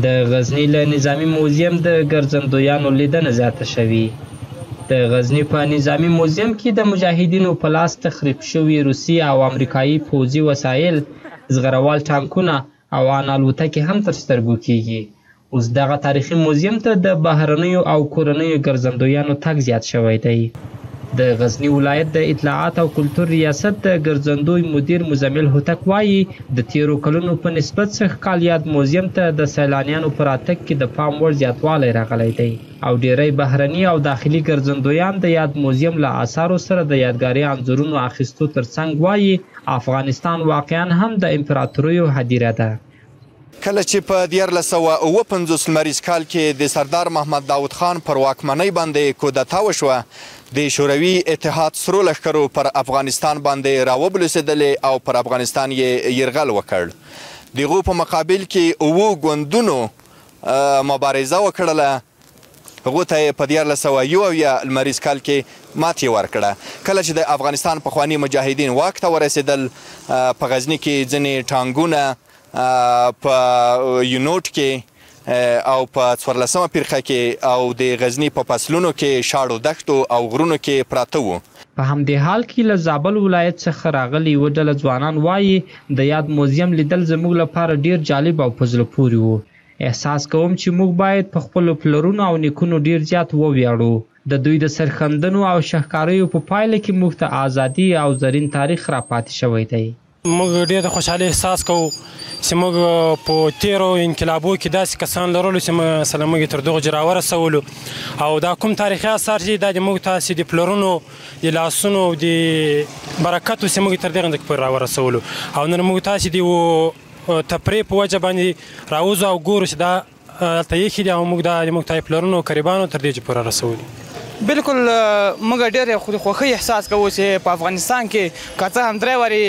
د غزني له نظامي موزیم د ګرځندویانو لیدنه زیاته شوې. د غزني په نظامي موزیم کې د مجاهدینو په لاس تخریب شوي روسي او امریکایي پوځي وسایل، زغروال ټانکونه او ان الوتکې هم تر سترګو کیږي. اوس دغه تاریخي موزیم ته د بهرنیو او کورنیو ګرځندویانو تګ زیات شوی دی. د غزني ولایت د اطلاعات او کلتور ریاست د ګرځندوی مدیر مزمل هوتک وايي، د تېرو کلونو په نسبت سږ کال یاد موزیم ته د سیلانیانو په راتګ کې د پام وړ زیاتوالی راغلی دی او ډېری بهرني او داخلي ګرځندویان د یاد موزیم له آثارو سره د یادګاري انځورونو اخیستو ترڅنګ وايي، افغانستان واقعاً هم د امپراتوریو هدیره ده. کله چې په 1357 لمریز کال کې د سردار محمد داود خان پر واکمنۍ باندې کودتا وشوه، د شوروي اتحاد سرو لښکرو پر افغانستان باندې راوبلوسېدلې او پر افغانستان یې یرغل وکړ. د هغو په مقابل کې اوو ګوندونو مبارزه وکړله، هغو ته یې په 1371 لمریز کال کې ماتې ورکړه. کله چې د افغانستان پخواني مجاهدین واک ته ورسېدل، په غزني کې ځینې ټانګونه په یونوټ کې او په څوارلسمه پیرخه کې او د غزني په فصلونو کې شاړو دښتو او غرونو کې پراته وو. په همدې حال کې له زابل ولایت څخه راغلي یوه ډله ځوانان وايي، د یاد موزیم لیدل زموږ لپاره ډېر جالب او په زړه پورې وو. احساس کوم چې موږ باید په خپلو پلرونو او نیکونو ډېر زیات وویاړو. د دوی د سرښندنو او شهکاریو په پایله کې موږ ته ازادي او زرین تاریخ راپاتې شوی دی. موږ ډېر د خوشحالۍ احساس کوو چې موږ په تېرو انقلابو کې داسې کسان لرلو چې مثلا موږ یې تر دغو ځایه راورسولو او دا کوم تاریخي اثار چې دا د موږ تاسې د پلرونو د لاسونو د برکت و چې موږ یې تر دغه ځای پورې راورسولو او نن موږ تاسې د یو تفریح په وجه باندې راوځو او ګورو چې دا هلته ایښي دي او موږ دا د موږ تای پلرونو او قریبانو تر دې چې پورې رسولي. بالکل موږ ډېر د خوښۍ احساس کوو چې په افغانستان کې که څه هم درې وارې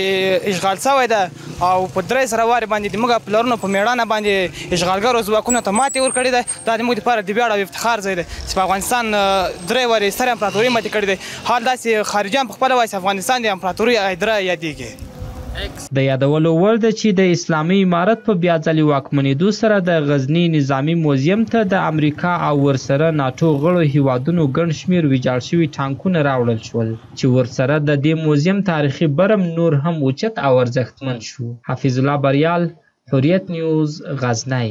اشغال شوی ده او په درې سره وارې باندې د موږ پلرونو په مېړانه باندې اشغالګرو ځواکونو ته ماتې ورکړې ده، دا د موږ لپاره د ویاړ او افتخار ځای دی چې په افغانستان درې وارې سترې امپراتورۍ ماتې کړې دی، حال دا چې خارجیان په خپله وایي چې افغانستان د امپراتورۍ هدیره یادېږي. د یادولو وړ ده چې د اسلامي امارت په بیا ځلې واکمنېدو سره د غزني نظامي موزیم ته د امریکا او ورسره ناټو غړو هېوادونو ګڼ شمېر ویجاړ شوي ټانکونه راوړل شول چې ورسره د دې موزیم تاریخي برم نور هم اوچت او ارزښتمن شو. حفیظ الله بریال، حریت نیوز، غزنی.